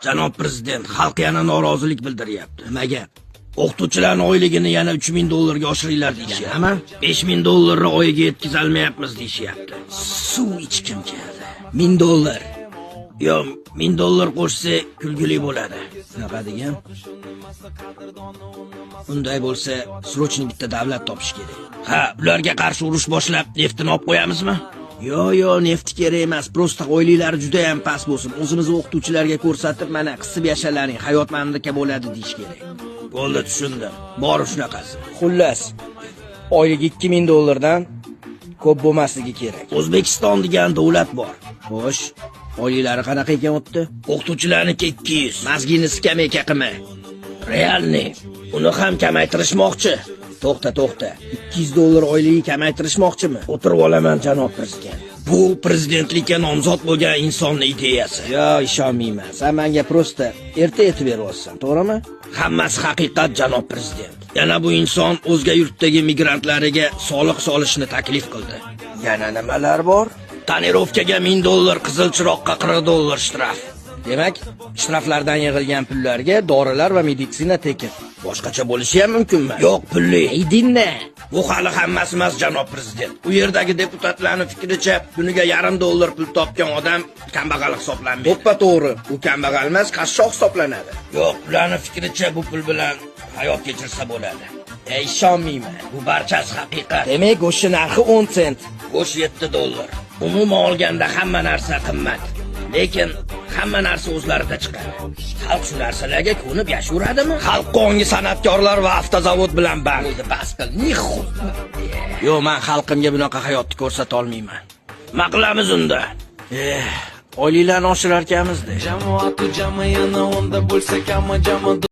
Janob prezident, xalq yana norozilik bildiryapti. Nima gap? O'qituvchilarning oyligini yana 3000 dollarga oshiringlar deyishyapti. Nima? 5000 dollarni oyiga yetkazolmayapmiz deyishyapti. Suv ichkim keldi. 1000 dollar. Yo, 1000 dollar qo'shsa kulgili bo'ladi. Shunaqa degan. Unday bo'lsa, срочно bitta davlat topish kerak. Ha, ularga qarshi urush boshlab, neftini olib qo'yamizmi? Yo, yo, neft kerak emas. Просто oyliklari juda ham past bo'lsin. O'zimiz o'qituvchilarga ko'rsatib, mana qisib yashalaring, hayot manimdaka bo'ladi deyish kerak. Bo'ldi, tushundim. Bor shunaqasi. Xullas, oyligi 2000 dollardan ko'p bo'lmasligi kerak. O'zbekiston degan davlat bor. Xo'sh, oyliklari qanaqa ekan u yerda? O'qituvchilarniki 200. Мозги ni skameyka qilma. Реальный. Uni ham kamaytirishmoqchi. To'xta, to'xta. 200 dollar oyligi kamaytirishmoqchimi? O'tirib olaman, janob prezident. Bu prezidentlikka nomzod bo'lgan insonning ideyasi. Yo, ishonmayman. Sen menga просто erta aytib beryapsan, to'g'rimi? Hammasi haqiqat, janob prezident. Yana bu inson o'zga yurtdagi migrantlariga soliq solishni taklif qildi. Yana nimalar bor? Тонировка ga 1000 dollar, qizil chiroqqa 40 dollar shtraf. Demak, shtraflardan yig'ilgan pullarga dorilar va meditsina tekin. Boshqacha bo'lishi ham mumkinmi? Yo'q, pulli. Aydinna. Bu hali hammasi emas, janob prezident. U yerdagi deputatlarning fikricha, kuniga yarim dollar pul topgan odam kambag'al hisoblanmaydi. To'ppa to'g'ri. U kambag'al emas, qashshoq hisoblanadi. Yo'q, ularning fikricha bu pul bilan hayot kechirsa bo'ladi. E, ishonmayman. Bu barchasi haqiqat. Demak, go'shtning narxi 10 sent. Go'sht 7 dollar. Umuman olganda hamma narsa qimmat. Lekin hamma narsa o'zlarida chiqadi. Xalq shu narsalarga ko'nib yashayveradimi? Xalq qongi san'atkorlar va avtozavod bilan band. Bo'ldi, bas qil. Нихуй. Yo'q, men xalqimga bunaqa hayotni ko'rsata olmayman. Nima qilamiz unda? Eh, oyliklarni oshirar ekanmiz-da. Jamoatu jami yana onda bo'lsa kami jami.